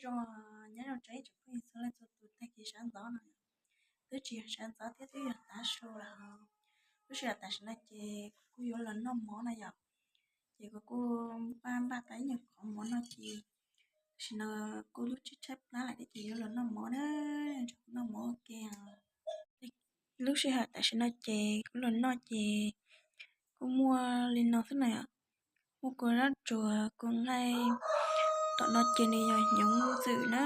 Zoo, nyob zoo tsoom phooj ywg txhua leej txhua tus tag kis sawv ntxov no, twb tsis yog sawv ntxov thiab twb yog tav su lawm. Lub sij hawm tam sim no ces kuv kuj yuav los noj mov no yom. Ces kuv kuj npaj npaj tau ib nyuag qhov mov noj ces tam sim no kuj lub tshaib tshaib plab lawm thiab ces yuav los noj mov na, nrog kuv noj mov ua ke. Lub sij hawm tam sim no ces kuv los noj ces kuj muaj li no xwb na yom. Muaj kua zaub tsuag, kua nqaij, tom no ces nws yog hnyuv ntxwm na.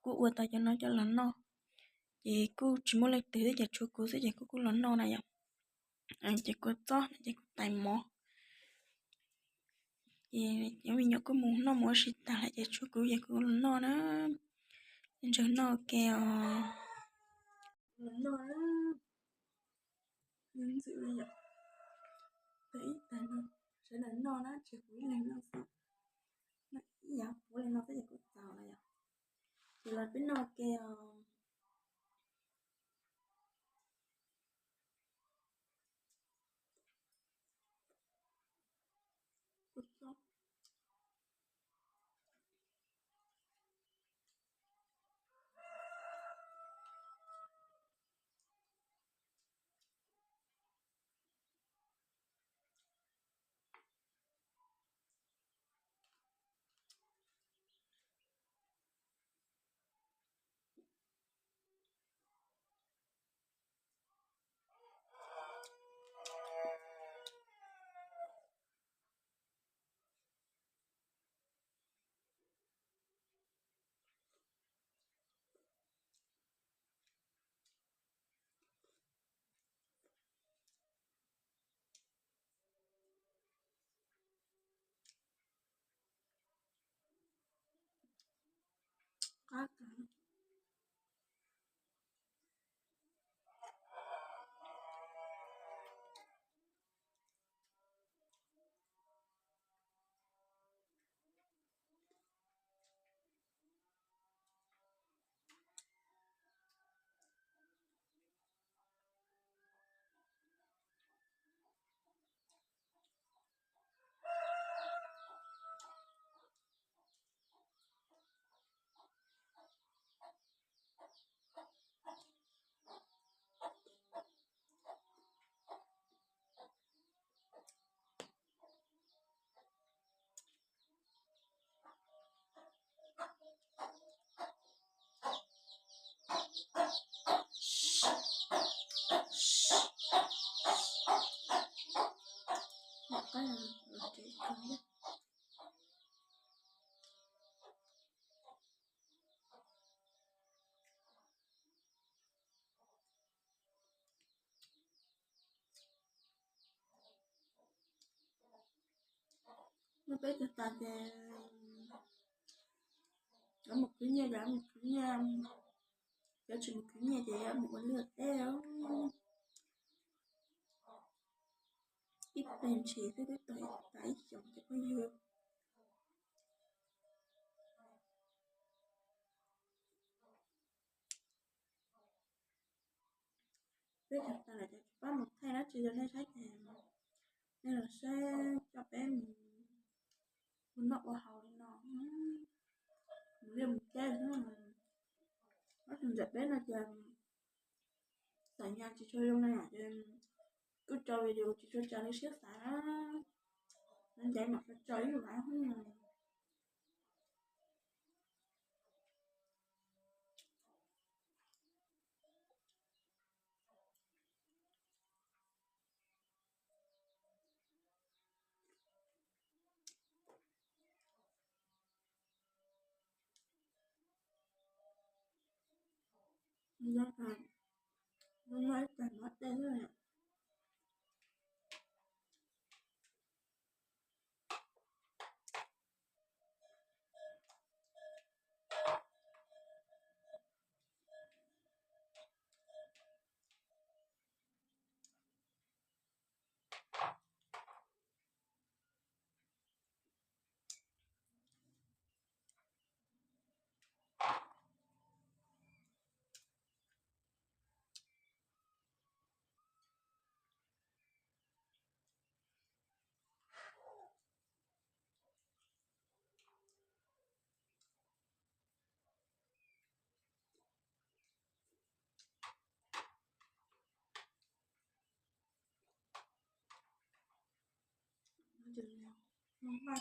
Kuv kuj ua tau cov no coj los noj, ces kuj tsis muaj leej twg thiab ces tshuav kuv xwb ces kuv kuj los noj na yom. Ces kua txob no ces kuv tais mov. Ces cov me nyuam kuj mus noj mov ua si tag lawm ces tshuav kuv ces kuv los noj na. Ntsawg noj ua ke os. Los noj na. Hnyuv ntxwm li yom. Tag ib tag no, sawv daws noj na, tsis kuv ib leeg noj xwb. Noj ib yav puav li no xwb ces kuv txaus lawm yom. Ces los peb noj ua ke os. Qab kawg. Muab peb tug tas ces cov mus khwv nyiaj, cov mus khwv nyiaj, cov tsis mus khwv nyiaj ces yuav mus ua liaj teb. Ib peg ntshis xwb twb tau tas ib xyoos cov phooj ywg. Peb cog tas lawm ces tsis pab mus thaij dab tsi rau nej saib ces nej los saib coj peb mus ua noj ua haus li no, mus liaj mus teb xwb. Ob tug ntawm peb no ces xav nyas tsis tshua zoo na ces kuj tso video tsis tshua raws li siab xav na, ntaiv mam tso ib lub live. Noj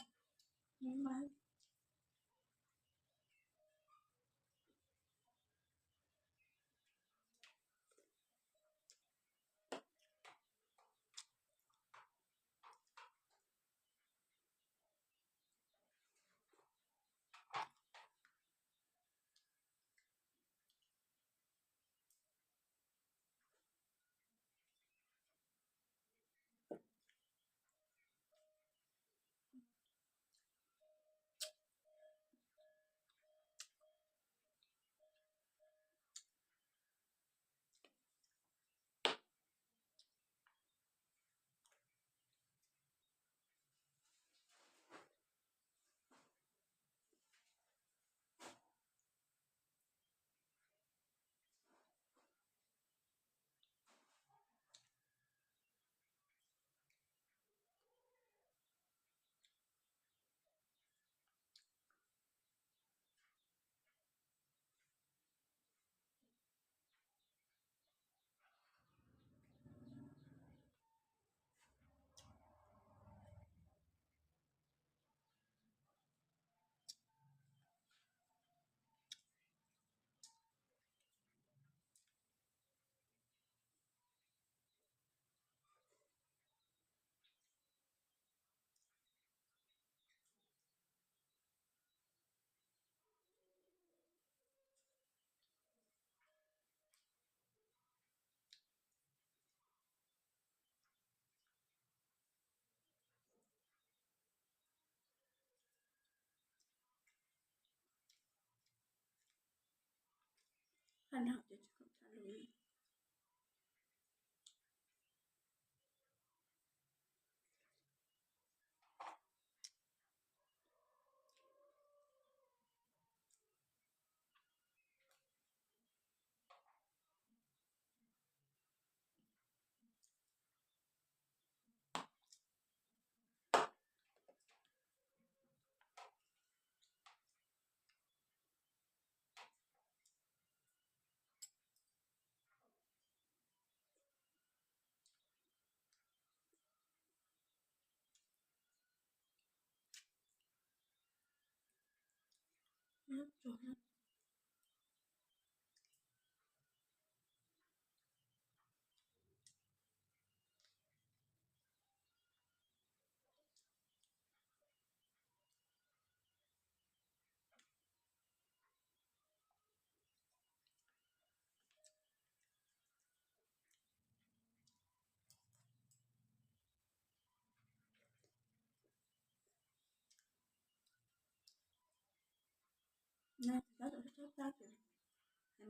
tsis tau, tsis tau, tsis tau, hais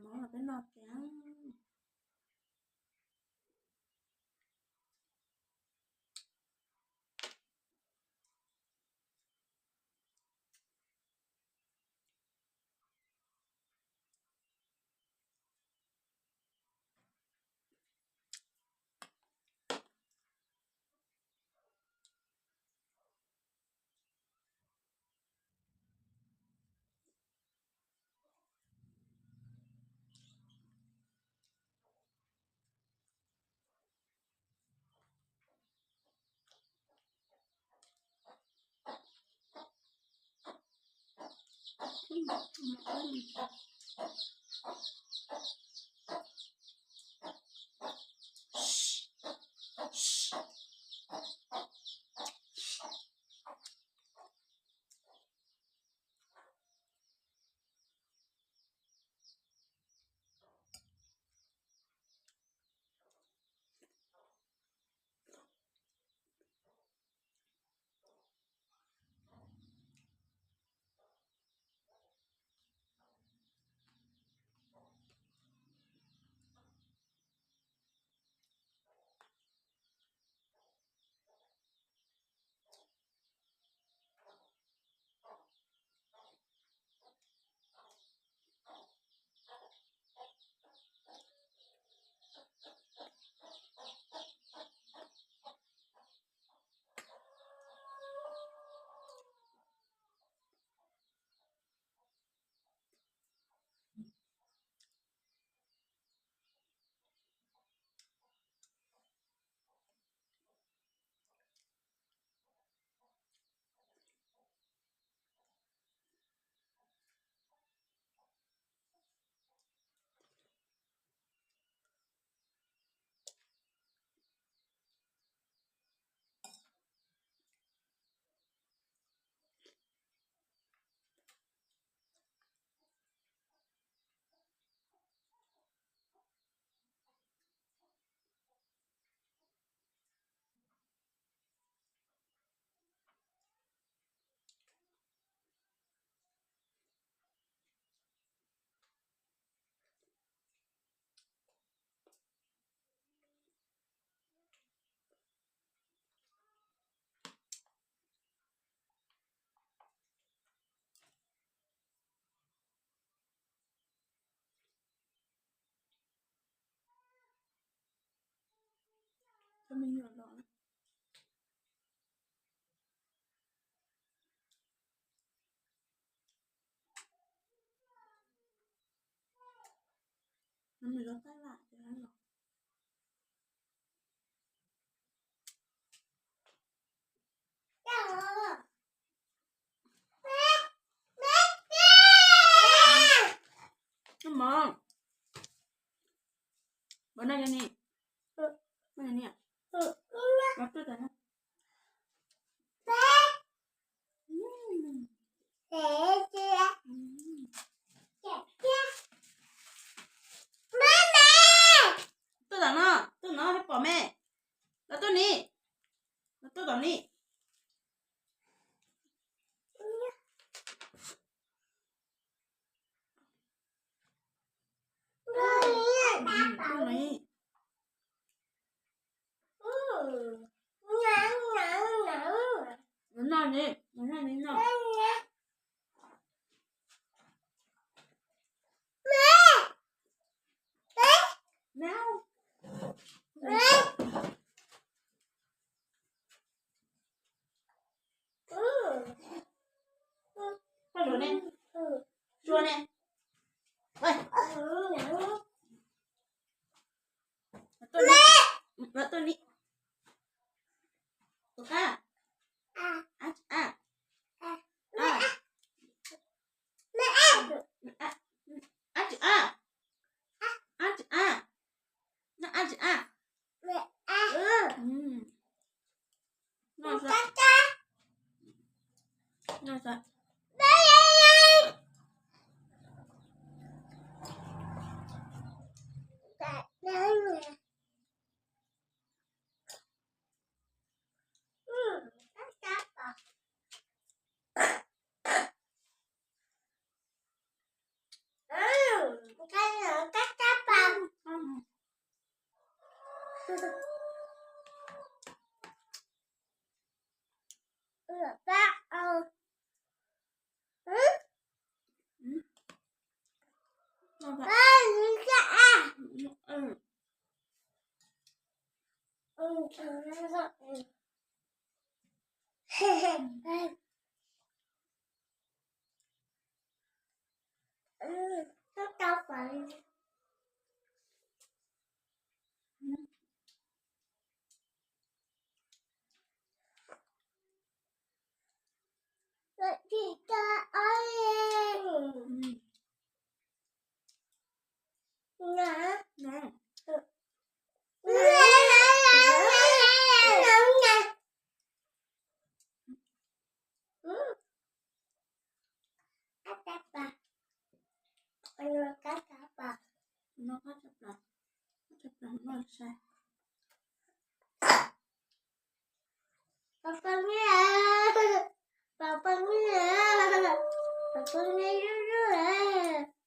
mov los peb noj kiag. Cov me nyuam los. Nws los tab laj ces los. Mov, mov no ni, no ni, mov tuaj tas no. Tuaj tom no, tuaj no thiaj pom me. Los tuaj ni, los tuaj tom ni. Noj ni, noj ni, noj. Koj luav ne, sua ne. Tuaj ni, tuaj ni. Tus qab. A, a, a, a, a, a, a, a, a, a, a, a, a. Noj saib. Noj saib. Pos pos, pos pos, pos pos, zuj zuj.